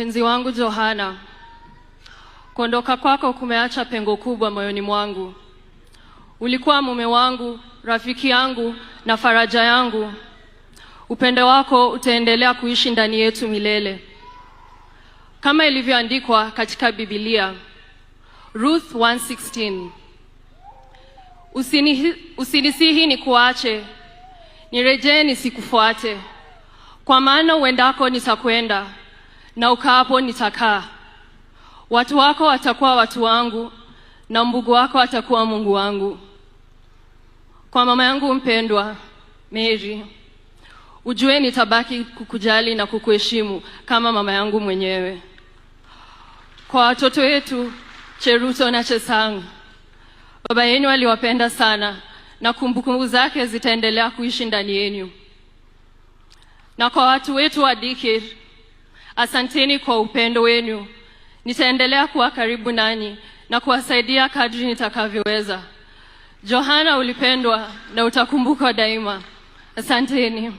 Mpenzi wangu Johana, kuondoka kwako kumeacha pengo kubwa moyoni mwangu. Ulikuwa mume wangu, rafiki yangu na faraja yangu. Upendo wako utaendelea kuishi ndani yetu milele. Kama ilivyoandikwa katika Biblia, Ruth 1:16. Usinisihi nikuache, nirejee nisikufuate. Kwa maana uendako nitakwenda, na ukaapo nitakaa. Watu wako watakuwa watu wangu, na Mungu wako atakuwa Mungu wangu. Kwa mama yangu mpendwa Mary, ujue nitabaki kukujali na kukuheshimu kama mama yangu mwenyewe. Kwa watoto wetu Cheruto na Chesang, baba yenu aliwapenda sana na kumbukumbu zake zitaendelea kuishi ndani yenu. Na kwa watu wetu wa Dikir, asanteni kwa upendo wenu. Nitaendelea kuwa karibu nanyi na kuwasaidia kadri nitakavyoweza. Johana, ulipendwa na utakumbukwa daima. Asanteni.